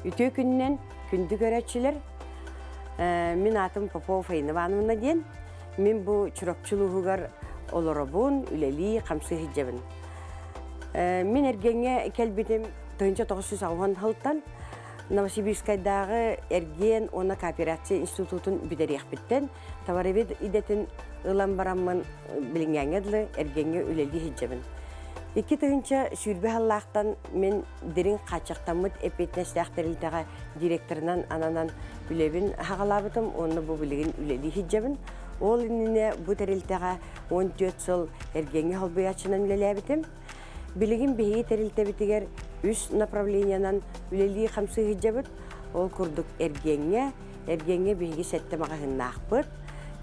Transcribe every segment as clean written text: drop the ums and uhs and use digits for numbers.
Үтүө күнүнэн күндү көрөөччүлэр. Мин аатым Попова Фаина Ивановна диэн. Мин бу Чурапчы улууһугар олоробун, үлэлии, хамсыы сылдьабын. Мин эргиэҥҥэ кэлбитим 1980 сылтан Новосибирскайдааҕы эргиэн уонна кооперация институтун бүтэриэхпиттэн товаровед идэтин ылан бараммын билиҥҥээҥҥэ дылы эргиэҥҥэ үлэлии сылдьабын. 2020 сыллаахтан мин дириҥ хааччахтаммыт эппиэтинэстээх тэрилтэҕэ директорынан ананан үлэбин хаҕалаабытым уонна бу билигин үлэлии сылдьабын. Ол иннинэ бу тэрилтэҕэ 14 сыл эргиэҥҥэ холбуйааччынан үлэлээбитим. Билигин биһиги тэрилтэбитигэр үс направлениенан үлэлии-хамсыы сылдьабыт. Ол курдук эргиэҥҥэ, эргиэҥҥэ биһиги сэттэ маҕаһыыннаахпыт.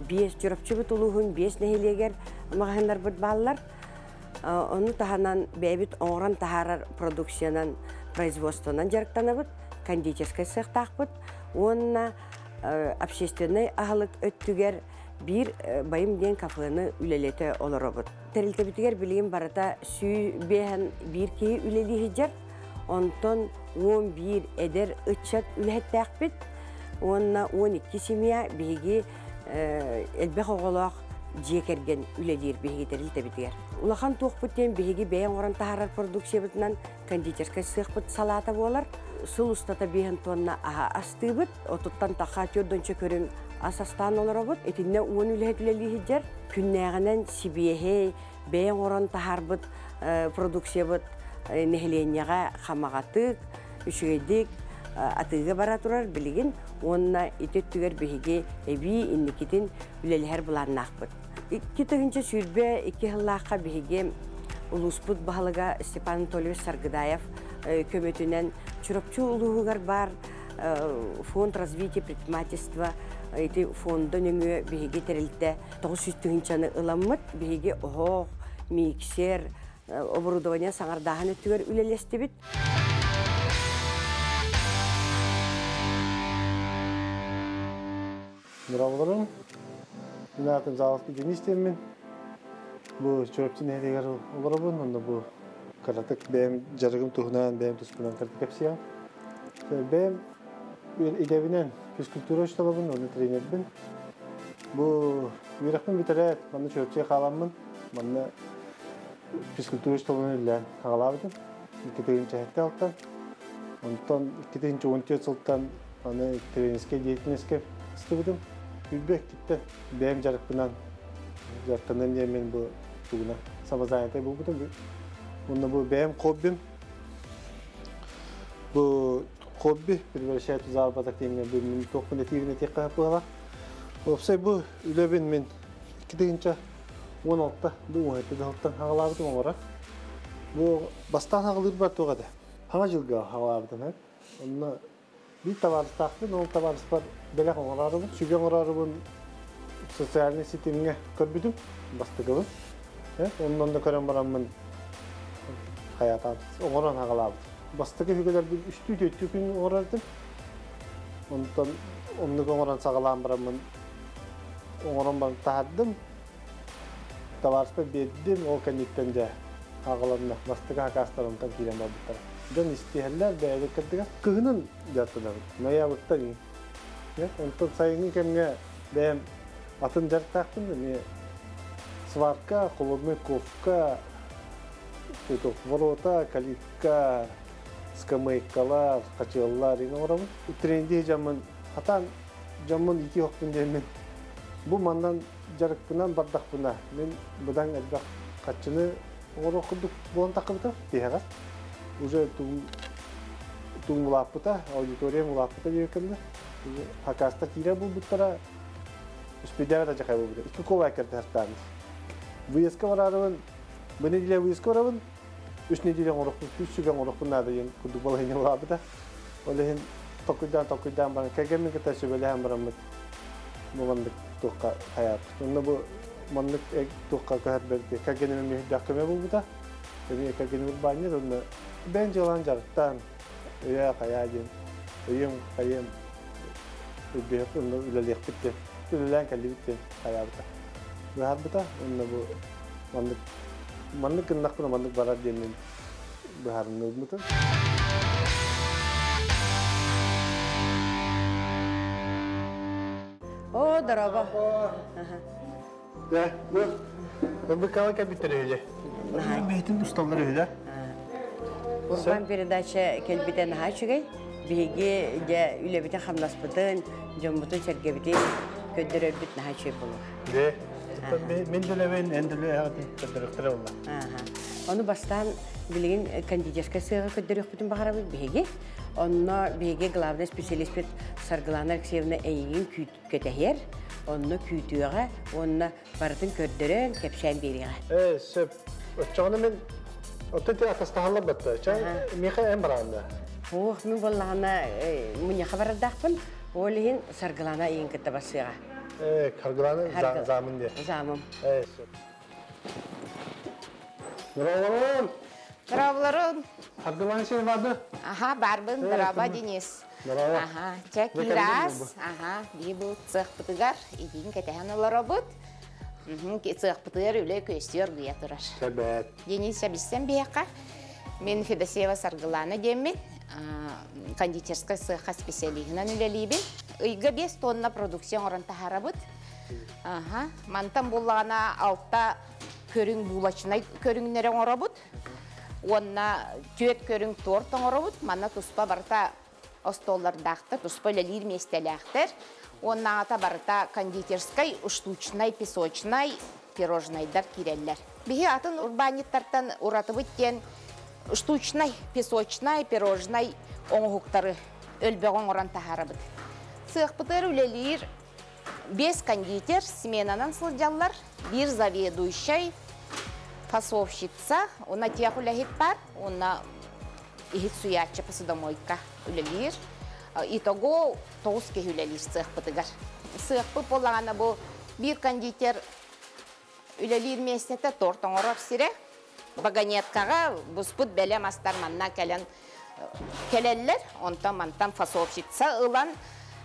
Биэс Чурапчыбыт улууһун биэс нэһилиэгэр маҕаһыыннарбыт бааллар. Ону таһынан бэйэбит оҥорон таһаарар продукциянан, производствонан дьарыктанабыт, кондитерскай сыахтаахпыт уонна общественнай аһылык өттүгэр биир Байым диэн кафены үлэлэтэ олоробут. Тэрилтэбитигэр билигин барыта 151 киһи үлэлии сылдьар. Онтон 11 эдэр ыччат үлэһиттээхпит уонна 12 семья биһиги элбэх оҕолоох дьиэ кэргэн үлэлиир биһиги тэрилтэбитигэр. Улахан туохпут диэн биһиги бэйэ оҥорон таһаарар продукциябытынан кондитерскай сыахпыт салаата буолар. Сыл устата 5 тонна аһа астыыбыт. Отуттан таха төрдөнчө көрүҥ ас астаан олоробут. Итиннэ уон үлэһит үлэлии сылдьар. Күннээҕинэн сибиэһэй, бэйэ оҥорон таһаарбыт продукциябыт нэһилиэнньэҕэ хамаҕатык, үчүгэйдик атыыга бара турар билигин уонна ити өттүгэр биһиги эбии инникитин үлэлэһэр былааннаахпыт. 2022 сыллаахха биһиги улууспут баһылыга Степан Анатольевич Саргыдаев көмөтүнэн Чурапчы улууһугар баар фонд развития предпринимательства ити фонда нөҥүө биһиги тэрилтэ 900 тыһыынчаны ыламмыт. Биһиги оһох, миксер, оборудование саҥардааһын өттүгэр үлэлэстибит. Дорооболорун. Мин аатым Заловский Денис диэммин. Бу Чурапчы нэһилиэгэр олоробун. Онно бу кыратык бэйэм дьарыгым туһунан, бэйэм туспунан кыратык кэпсиэм. Бэйэм идэбинэн физкультура учууталабын, уонна тренербин. Бу үөрэхпин бүтэрээт, манна Чурапчыга хааламмын, манна физкультура учууталынан үлэлээн хаҕалаабытым. 2007 алтан. Онтон 2014 сылтан аны тренерскэй деятельностька сыстыбытым. Күлбэккиттэн бэйэм дьарыкпынан дьарыктанан диэммин бу тугуна самозанятай буолбутум. Уонна бу бэйэм хоббим. Бу хобби превращает в заработок диэҥҥэ бу мин туохпун этиибин этиэххэ быһалаах. Уопсай бу үлэбин мин 2016 бу уһайты дьаһалтан хаҕалаабытым оҥоро. Бу бастаан хаҕалыырбар туох этэ? Хаҥа дьылга хаҕалаабытым. Онно биир табаарыстаахпын, ол табаарыспар бэлэх оҥороорубун, сүгэ оҥороорубун социальнай ситимҥэ көрбүтүм, бастакыбын. Оннон да көрөн бараммын хайаатаабыт, оҥорон хаҕалаабыт. Бастакы үһүгэлэрбин үстүү-түөртүү күн оҥорор этим. Онтон оннук оҥорон саҕалаан бараммын оҥорон баран таһардым. Табаарыспар биэрдим, ол кэнниттэн дьэ аҕаланна. Бастакы хакаастар онтон киирэн барбыттара. Дьон истиһэллэр, бэйэбит кырдыга. Кыһынын дьарыктанабын. Ноябрьтан Онтон сайыҥҥы кэмҥэ бэйэм атын дьарыктаахпын, эмиэ сварка, холодный ковка, ворота, калитка, скамейкалар, хачыаллар иҥ оҥоробун. Тренди дьаммын хатаан дьоммун ити охтун диэммин бу маннан дьарыкпынан бардахпына мин быдан элбэх хаччыны оҥоруох курдук буолан таххыбыта тиһэҕэр уже тугум улааппыта аудиториям улааппыта диэбиккэ хакаастар киирэр буолбуттара успейдээбэт адьахай буолбута икки колай кэрдэһэртааммыт выездка бараарыбын бу неделя выездка барабын үс неделя оҥорохпун үс сүгэ оҥорохпун наада диэн курдук балаһыанньа улааппыта ол иһин толкуйдаан толкуйдаан баран кэргэммин кытта сүбэлэһэн бараммыт бу маннык туохха хайааппыт онно бу маннык туохха көһөрбөргө кэргэним эмиэ үрдээх көмө буолбута эмиэ кэргэним урбаанньыт онно бэйэн дьыалаан дьарыктаан өйөө хайаа диэн өйүм хайыам өйдөһөп онно үлэлиэхпит диэн үлэлээн кэллибит диэн хайаабыта быһаарбыта онно бу маннык маннык гыннахпына маннык барар диэммин быһаарынныбытым. О, дороба. Да, бу бу кала кэбиттер үһүлэ. Бэйтин усталлар үһүлэ. Урбан передача кэлбитэ наһаа үчүгэй. Биһиги дьэ үлэбитин хамнаспытын, дьоммутун сэргэбитин көрдөрөрбүт наһаа үчүгэй буолуо. Дэ. Мин дүлэбин, эн дүлэҕин көрдөрөхтөрө буолла. Ону бастаан билигин кондитерскай сыаҕы көрдөрүөхпүтүн баҕарабыт биһиги. Онно биһиги главный специалиспит Саргылана Алексеевна эйигин кэтэһиэр, онно күүтүөҕэ уонна барытын көрдөрөн, кэпсээн биэриэҕэ. Ээ, сөп. Оччоҕуна мин оттон ти атастаһаллар батта. Ча миэхэ эн бараанда. Ох, мин буоллаҕына мунньахха барардаахпын. Ол иһин Саргылана эйигин кытта барсыаҕа. Ээ, Саргылана замын диэ. Замым. Ээ, сөп. Здорово! Здравларым. Саргылана сен барды? Аха, барбын, здорово, Денис. Здорово. Аха, чэ киирас. Аха, бии бу цехпытыгар идин кэтэһэн олоробут. Цехпытыгар үлэ көстүөр гыя турар. Сәбәт. Денис сәбиссен биһиэхэ. Мин Федосеева Саргылана диэммин, кондитерскай сыаха специалиһынан үлэлиибин. Ыйга 5 тонна продукция оҥорон таһаарабыт. Аха, мантан буллаҕына алта көрүҥ булочнай көрүҥнэри оҥоробут. Уонна түөрт көрүҥ торт оҥоробут. Манна туспа барыта остуоллардаахтар, туспа үлэлиир миэстэлээхтэр. Уоннааҕыта барыта кондитерскай, штучнай, песочнай пирожнайдар киирэллэр. Биһи атын урбаанньыттартан уратыбыт диэн штучнай, песочнай, пирожнай оҥоһуктары өлбөҕө оҥорон таһаарабыт. Сыахпытыгар үлэлиир биэс кондитер сменанан сылдьаллар, биир заведующай, фасовщица, уонна тех үлэһит бар, уонна иһит суйааччы посудомойка үлэлиир. Итого тоҕус киһи үлэлиир сыахпытыгар. Сыахпыт буоллаҕына бу биир кондитер үлэлиир миэстэтэ торт оҥорор сирэ. Вагонеткаҕа буспут бэлэм астар манна кэлэн кэлэллэр. Онтон мантан фасовщица ылан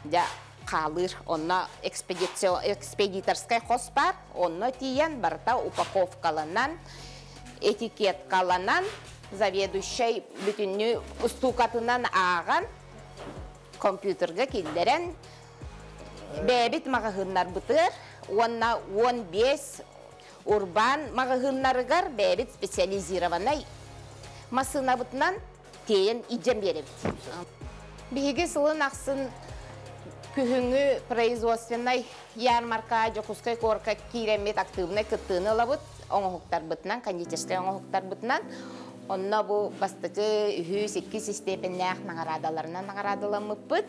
дьэ хаалыыр. Онно экспедиторскай хос бар. Онно тиийэн барыта упаковкаланан, этикеткаланан, заведующай бүтүннүү устуукатынан ааҕан, компьютерга киллэрэн, бэйэбит маҕаһыыннарбытыгар уонна 15 урбаан маҕаһыыннарыгар бэйэбит специализированнай массыынабытынан тиэйэн илдьэн биэрэбит. Биһиги сылын ахсын күһүҥҥү производственнай ярмарка Дьокуускай куоракка киирэммит актыыбынай кыттыыны ылабыт оҥоһуктарбытынан, кондитерскай оҥоһуктарбытынан. Онно бу бастакы үһүс, иккис истиэпэннээх наҕараадаларынан наҕараадаламмыппыт.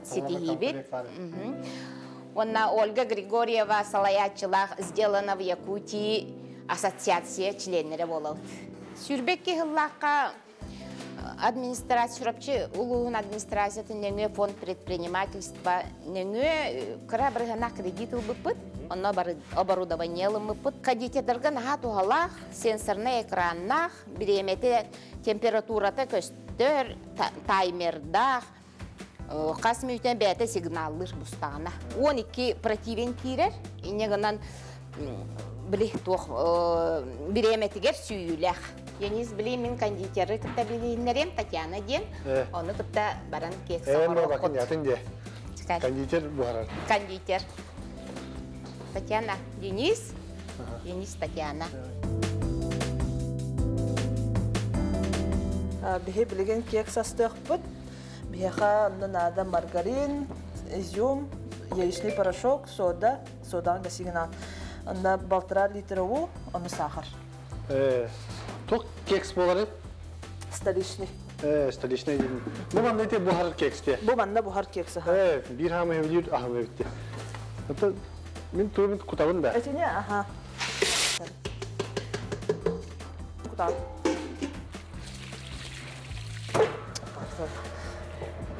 Ситиһиибит. Уонна Ольга Григорьева салайааччылаах «Сделано в Якутии» ассоциация членнэрэ буолабыт. Сүүрбэкки сыллаахха администрация Чурапчы улууһун администрациятын нөҥүө фонд предпринимательства нөҥүө кыра бырыһыаннаах кредит ылбыппыт. Онно оборудование ылыммыппыт. Кондитердарга наһаа туһалаах, сенсорнай экраннаах, бириэмэтэ, температурата көстөр, таймердаах, хас мүнүүтэн бэйэтэ сигналлыыр бустаҕына. 12 противень киирэр, инньэ гынан били туох бириэмэтигэр сүүйүүлээх. Денис били мин кондитеры кытта билиһиннэриэм Татьяна диэн. Ону кытта баран кекс оҥоруохпут. Кондитер буһарар. Кондитер. Татьяна, Денис. Денис, Татьяна. Биһи билигин кекс астыахпыт. Биһиэхэ онно наада маргарин, изюм, яичный порошок, сода, содаҕа гасигина. Онно балтараа литр уу, ону сахар. Туох кекс буолары? Столичный. Столичный диэн. Бу манна ити буһар кекс дии. Бу манна буһар кекс. Биир хаамы биир аһым эбит. Это мин тугун кутабын да. Этини аха. Кутабын.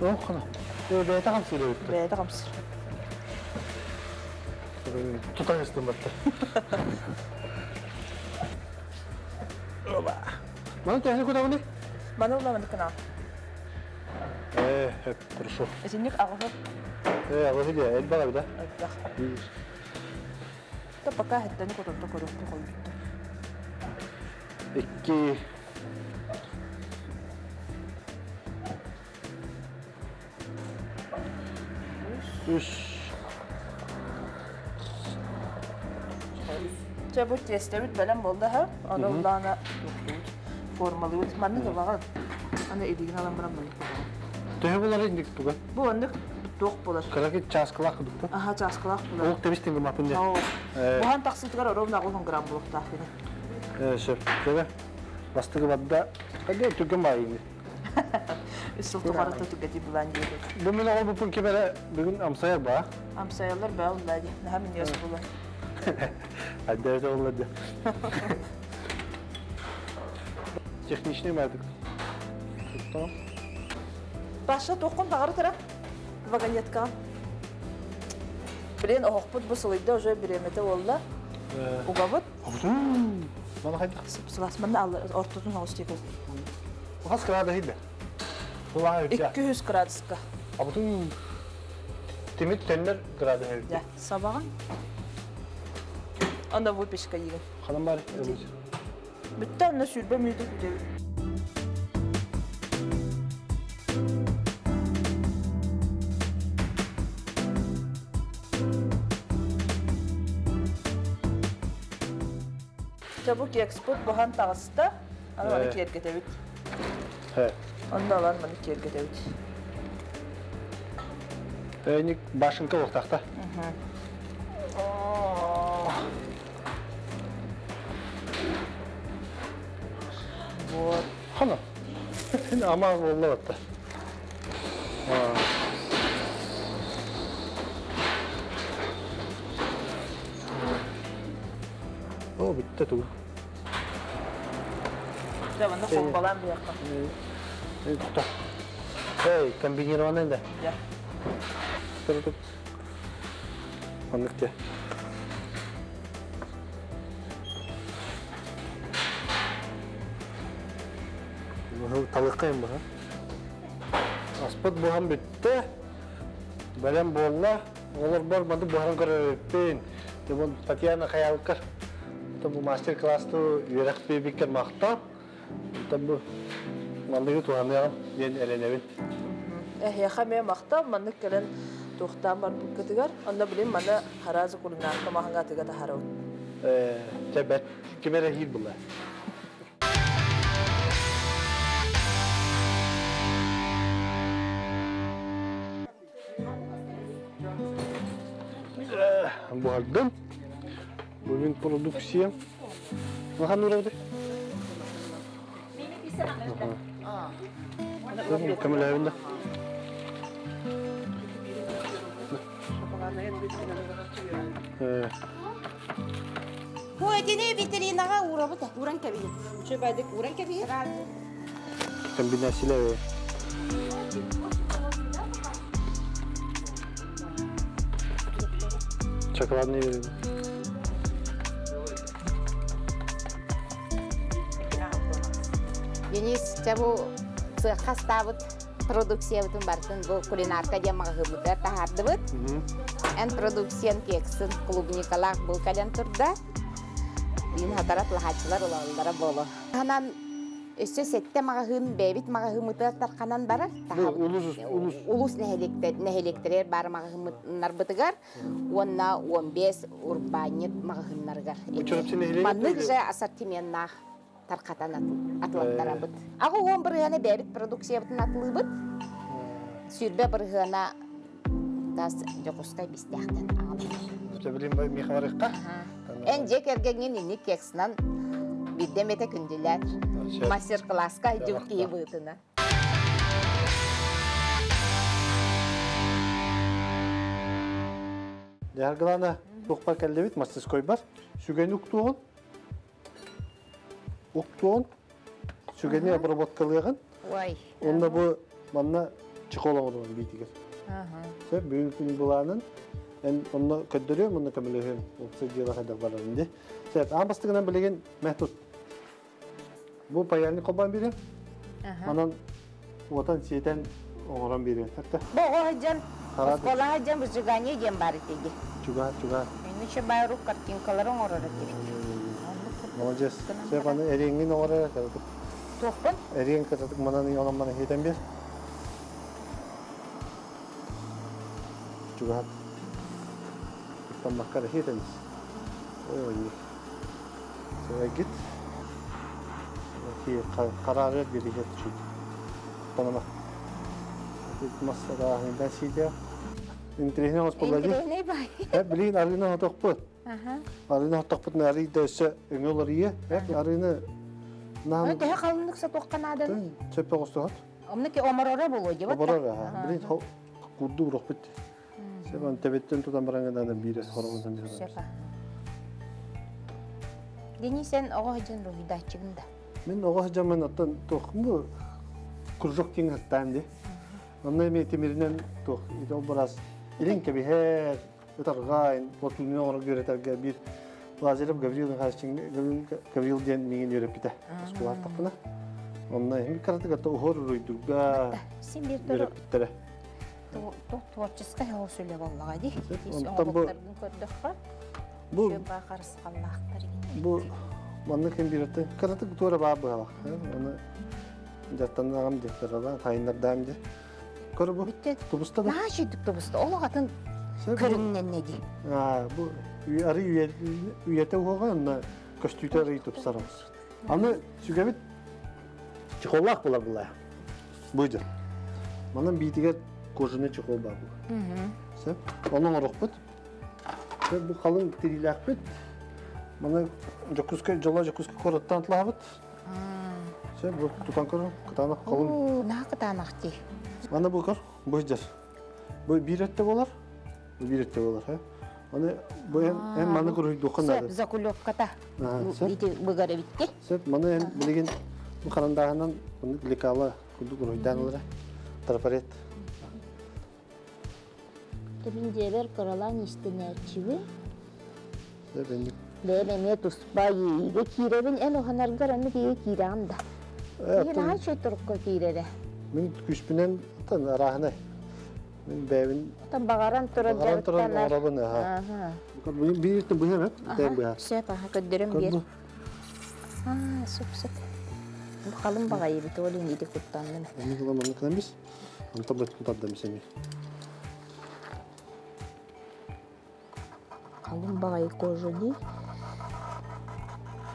Охна. Бэйэтэ хамсыыр эбит. Бэйэтэ хамсыыр. Тутан истим батта. Маны төһөнү кутабыны? Маны уламаны кына. Хорошо. Итинник аҕыһы. Аҕыһы дии, элбэх эбит, а? Элбэх. Биир. Та пока хэттени кутунта көрүөхпү хойбутту. Икки. Үс. Чэ бу тиэстэбит бэлэм буолла ха. Аны улаана туохтуут. Формалыыбыт. Маннык ылаҕын. Аны илиигин алан баран маннык ылаҕын. Төһө булар инник туга? Бу оннук туох булар. Кыракый чааскылаах кудукта. Аха чааскылаах булар. Олох тэбис тиҥгэ мапын дьэ. Буһан тахсыытыгар оруобуна 80 грамм буолуохтаах кини. Сөп. Төбө. Бастыгы барда. Хадыы түргэн баайыны. Үс сыл тухары түгэтий булан диэбит. Бу мен оҕол буппун ким эрэ бүгүн амсайар баа. Амсайаллар баа улла ди. Наһаа минньигэс буолар. Айда олла ди. Техничный мадык. Туттам. Паша туоххун баҕары тара вагонетка. Билин оһохпут бу сылыйда уже бириэмэтэ буолла. Угабыт. Мана хайдах? Сылаас манна ортотун оҕус тиэкэл. Хас градус хидде? Сылаа 200 градуска. Абытын тимит теннер градус хидде. Сабаҕын. Онда выпечка йигин. Ханам бар. Бүтті онна сүрбе мүйтү күтебит. Чэ бу кекспут буһан таҕыста. Аны маны киэргэтэбит. Онно алан маны киэргэтэбит. Эник башенка уохтахта. Вот. Хана. Ама болла батта. О, битте тугу. Дьэ, манна холбалаан быйахха. Тохто. Эй, комбинированный да. Дьэ. Маннык те. Талыккайым баха. Аспыт буһан бүттэ. Бэлэм буолла. Олор бар манды буһан көрөрөппүн. Дебон Татьяна Хаялкар. Бу мастер-классту үөрэх бибиккер махта. Бу мандыгы туһаныаҕым диэн эрэнэбин. Эһиэхэ эмиэ махтал маннык кэлэн туохтаан барбыккытыгар. Онно билин маны харазы кулинаакка маһыҥа атыга таһарабыт. Чэ бэт ким эрэ хиир була. Буһардым. Бүгүн продукция. Махан урабыты? Көмөлөбүн да. Бу этини витринаға урабыт. Уран кабинет. Чөбәдик уран кабинет. Комбинациялар. Шоколадный Денис, бу цехха ставыт продукциябытын бартын бу кулинарка диэн маҕаһыыбытыгар таһаардыбыт. Эн продукциян кексын клубникалаах бу кэлэн турда. Бин хатарат лаһааччылар улаллара боло. Ханан өссө сетте маҕаһыын бэйбит маҕаһыымытыгар тарханан барар. Улус улус Улус нэһилиэктэрэр бар маҕаһыымнарбытыгар уонна 15 урбаанньыт маҕаһыыннарыгар. Маннык же ассортиментнаах тархатан атылаттарабыт. Аҕы уон бырыһыана бэйбит продукциябытын атылыыбыт. Сүрбэ бырыһыана тас Дьокуускай бистээхтэн аҕалар. Сөбүлүн Михаларыкка. Эн дьиэ кэргэҥҥин инник кексынан биирдэ эмэтэ күндүлээр. Мастер-класска дьыл киһи быытына. Яргылана туохпар кэллибит мастерской бар. Сүгэни уктуоҕун. Уктуон. Сүгэни обработкалыаҕын. Ой. Онно бу манна чехол оҥорон биитигэр. Сөп бүгүн күн булаанын эн онно көрдөрүөм, онно көмөлөһүөм. Опса дьыала хайдах барарын ди. Сөп аан бастыгынан билигин мэ тут. Бу паяльник холбоон бириэм. Манан уотан сиэтэн оҥорон бириэм. Хатта. Бу оҕо сылдьан, оскуола сылдьан выжигание диэн баар этиги. Чугаһат, чугаһат. Инниче байрук картинкалары оҥорор этибит. Молодец. Сөп аны эриэҥҥин оҥорор кыратык. Туохпун? Эриэҥ кыратык манан онон маны хитэн биэр. Чугаһат. Таммакка да хитэн. Ой, ой. Сэгит. Ки карары бирихет чуть. Панама. Масса да сидя. Интересный господари. Интересный бай. Билин арыны хотохпут. Арыны хотохпут нары да өссө өҥөлөр ие. Арыны нам. Төһө халыннык сатуохха наадан? Сөппө қостуғат. Омны ки омороро болуо дебат. Омороро, билин курду урохпут. Себан тебеттен тутан бараңадан бире хоромузан бире. Сөпа. Дени сен оҕо дьон руйдааччыгын да. Мен оҕо жаман аттан тохму кружок кинг хаттаам ди. Онно эми тимиринен тох идол барас илин кебиһэр ытаргаайн платуны оҥоро көрөтөргө бир Лазарев Гаврил Михайлович Гаврил диэн миҥин үөрэппитэ. Оскуолар тахпына. Онно эми каратыгата ухор руйдурга Син бир үөрэппиттэрэ. Творческай хоосуле боллаға ди. Онтон бу көрдөххө. Бу Бу бу манны кем бирете каратык туора баа быһалах. Оны жаттанагам деп тарала тайындардаам де. Көр бу. Тубуста да. Наа шүйдүк тубуста. Олох атын көрүннен ди. А, бу ары үйете уға, онна көстүүтө ары тупсарабыз. Аны сүгәбит чехоллах була була. Буйдыр. Манан биитигер кожаный чехол бар бу. Сеп, онун орохпут. Сеп, бу халын тириләхпит. Мана жокуска жола жокуска кораттан тлабыт. Сеп, бу тутан көр, кытанак халын. Наа кытанак ти. Мана бу көр, буйдыр. Бу бир болар. Бу бир болар, ха. Аны бу эм маны көрүй духан Сеп, закулевката. Ити быгара битти. Сеп, маны эм билеген бу карандаһынан буны лекала курдук уруйдан алара. Трафарет. Тебин жебер королан истенәчиби. Сеп, энди. Бэм эме туспа иге киребин эн оханаргар аны киге кирам да. Киран шөй турукка кирере. Мен күшпүнен тан арахына. Мен бәбин Тан багаран туран багаран туран орабын ха. Бу бир бу хәмәт, тәм бу. Сеп, аха көддөрөм бир. А, сөп сөп. Бу халын багай бит ол инди куттанным. Мен кылам аны кыламыз. Аны таблет кутардым сени. Халын багай кожа ди.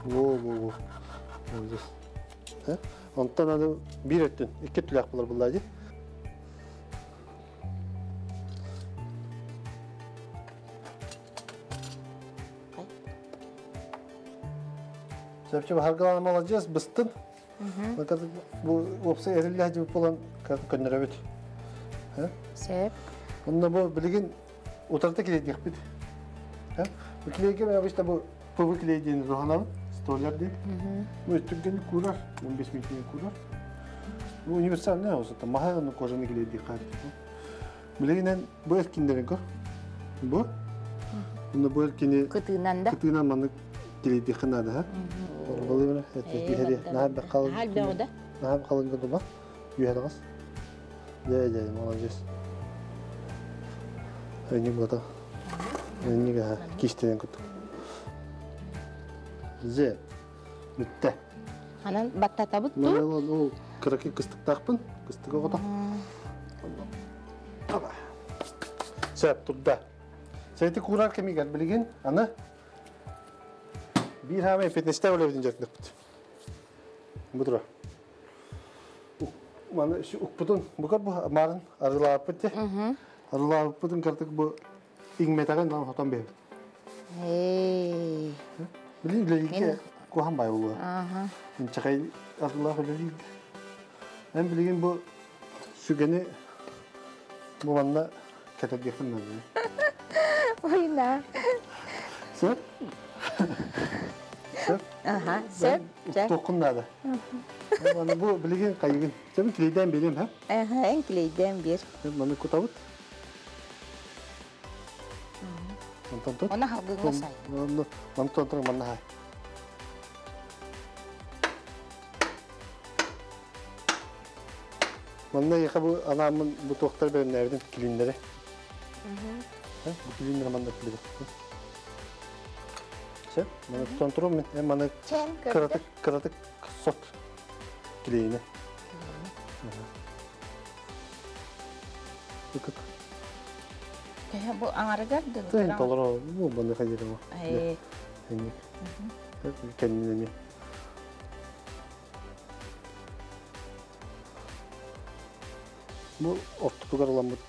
Во, во, во. Молодец. Онтан аны бир өттүн, икки түләк булар булар ди. Сөпче бахаргалан молодец, быстын. Бу опса эриллә дип булан көннәрәбит. Сеп. Онда бу билген утарта киле дикбит. Бу килеге мен обычно бу ПВ клей дейін руханабыт, столяр дейт. Бу үстүгген курар, 15 минут курар. Бу универсальный болса, маха кожаный клей дейт. Билегинен бу эркиндерин көр. Бу. Мында бу эркини Кытыынан да. Кытыынан маны клей дейт надо, ха? Орбалы мене, это бихери, наха бакал. Хал беғуда. Наха бакал гыдыба. Юхадагас. Жай, жай, молодец. Эни бота. Эниге киштен куттук. Зе. Бүтте. Анан баттата бутtu. Мына ол кыраки кыстыктаакпын. Кыстык огото. Сәп турда. Сәйти курар кемигер билген, аны бир хаме фитнесте олебидин жертдик. Бу тура. Маны укпутун букар бу марын арылааппыт те. Арылааппытын картык бу иңметеген нам хотон бебит. Эй. Билин билеги кухан бай болу. Ага. Чакай арылаах билеги. Мен билген бу сүгени бу манна кетергехин нады. Ойна. Сөп? Сөп? Ага, сөп. Тоқын нады. Маны бу билген кайгын. Сен клейден билем, ха? Ага, эн клейден бир. Маны кутабыт. Онтон тут. Она халгыңа сай. Маны тонтор маны хай. Манна яха бу анамын бу тоқтар бернердин килиннери. Бу килиннер манна килиде. Сеп, маны тонтору мен маны кыратык кыратык сот килейне. Бу Бу аңарыгар Тен толоро бу баны хадирма. Э. Кэннинеми. Бу ортотугар ыламмыт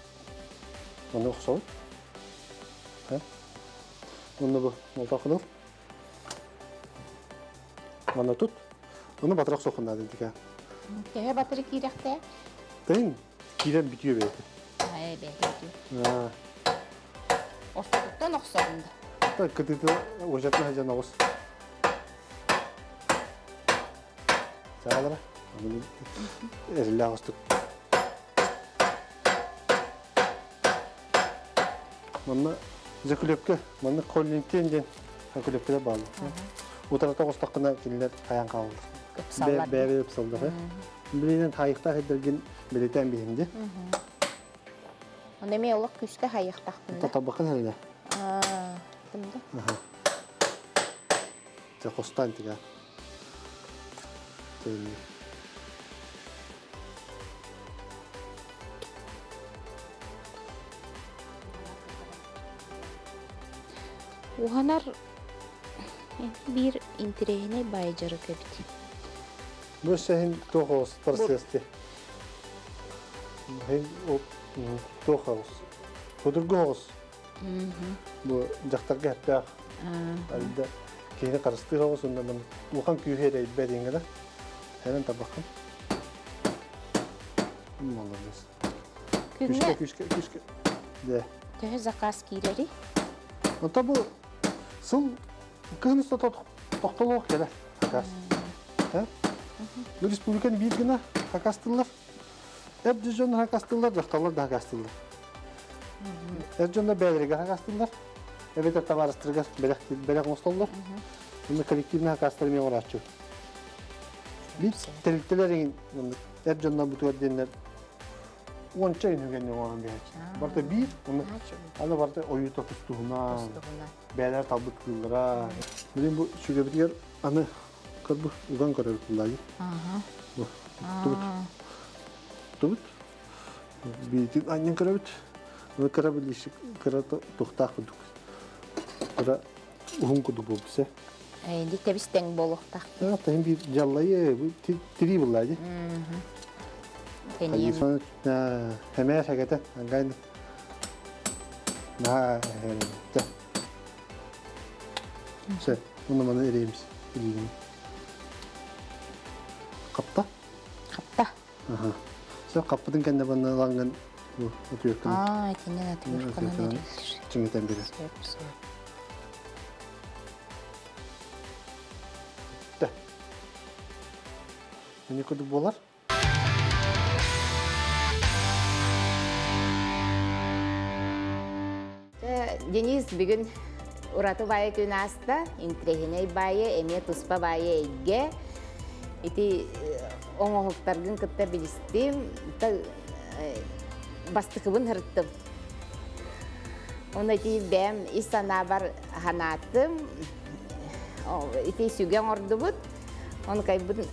маны охсобут. Онно бу молтоохунул. Мана тут. Оны батырақ соқынады дика. Төһө батыры киирэхтэ? Тыын киирэн бүтүө бэйэтэ. Ай бэйэтэ. Ортотуттан охсоҕун да. Кытыты ожатна хажан оҕус. Саалара. Эриллэ оҕустук. Манна закүлөпкө, манна коллинтен диэн закүлөпкөлөр бааллар. Утарата оҕустаххына кинилэр хайаан хаалаллар. Ыпсаллар. Бэйэ ыпсаллар. Билинэн хайыктаах эрдэргин билетен биһимди. Оны эми олох күүскэ хайыктахпын да. Татабакын эле. Аа, тымда. Те хостан тига. Тени. Уһанар биир интэриэһинэй баайы дьарык эбит. Бу сәһин туох процессти. Хин туох оҕус. Судургу оҕус. Бу дьахтарга хэппээх. Альда киһини харыстыыр оҕус онно мын улахан күүһэ эрэйбэт иҥгэнэ. Хэнэн табахын. Молодец. Күҥҥэ Күүскэ, күүскэ, күүскэ. Дэ. төһө заказ киирэри? Онто бу сыл кыһын устата тохтолуох кэлэр хакас. Бу республиканы биир гына хакастыллар. Эр дьон хакастыллар, дьахталлар да хакастыллар. Эр дьоннор бэйэлэригэр хакастыллар. Эбэтэр табаарыстарыгар бэлэх бэлэх оҥостоллор. Онно коллективный хакастар эмиэ оҥорааччы. Биир тэрилтэлэр эр дьоннор бутугар диэннэр уонча үнүгэн оҥорон биһээччи. Барыта биир, оны аны барыта ойуута тустуһунан, бэйэлэр талбыт кыыллара. Билин бу сүгэбитигэр аны көрбү уган көрөбүт буллаайы. Бу тубут. Тубут. Биитин анньан көрөбүт. Аны кыра билишик кыра тухтаах курдук. Кыра уһун курдук буолбут. Инди тэбис тэҥ буолуохтаах. Тахин биир дьаллайы тирии буллаайы. Тэниэм. Хэмээ сэгэтэ ангайн на хэ. Сөп, уну маны эремис илиин. Капта? Хапта. Аха. Сөп каппытын кэннэ банна ланган бу отуйоккун. Аа, итиннэн атыырканан эриллэр. Чиңетен берер. Сөп, сөп. Тэ. Мені курдук болар. Денис бүгүн ураты баайы күн ааста, интэриэһинэй баайы, эмиэ туспа баайы эйгэ. Ити оҥоһуктаргын кытта билистим, бастыкыбын һырыттым. Оны ити бэм ис санаабар ханаатым, ити сүгэ оҥордубут. Оны кайбын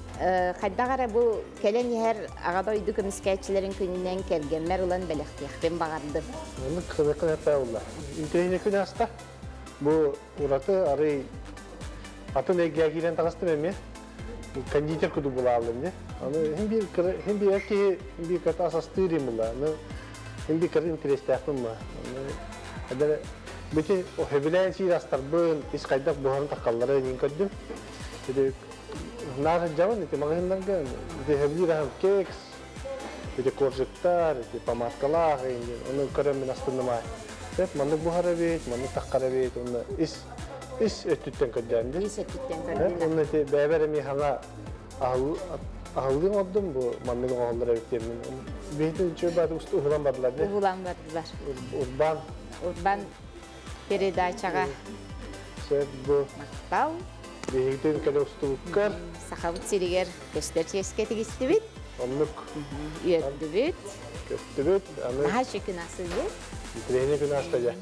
хайдах эрэ бу кэлэн иһэр аҕа дойду көмүскээччилэрин күнүнэн кэргэммэр ылан бэлэхтиэхпин баҕардым. Оны кырыкын эппэ улла. Интэриэһинэй күн ааста. Бу ураты арый атын эйгэ киирэн таҕыстым эмиэ. Бу кондитер курдук булааллым дии. Аны хин биир кыра хин биир киһи хин биир кыра асастыыр им була. Аны хин биир кыра интэриэстээхпин ба. Аны эдэр бити хөбүлээн сиир астарбын ис хайдах буһарын таккаллары иҥин көрдүм. Ити наар сылдьабын ити маҕаһыыннарга ити хөбүлүүр аһым кекс, ити коржиктар, ити помадкалаах ону көрөн мин астынным аай. Сөп маннык буһар эбит, маннык таххар эбит, онно ис ис өттүттэн көрдөөн дии. Ис өттүттэн көрдүн. Онно ити бэйэбэр эмиэ хаҥа аһыллыын оҥордум бу маннык оҥоһуллар эбит диэммин. Биһитин үчүгэй бааты уһулан бардылар дии. Уһулан бардылар. Урбан. Урбан передачаҕа. Сөп бу. Махтал. Биһигитин кэлэ устубуккар. Сахабыт сиригэр көстөр чиэскэ тигистибит. Оннук. Үөрдүбүт. Көстүбүт. Аны Наһаа үчүгэй күн ааста дии. Интэриэһинэй күн ааста дьэ.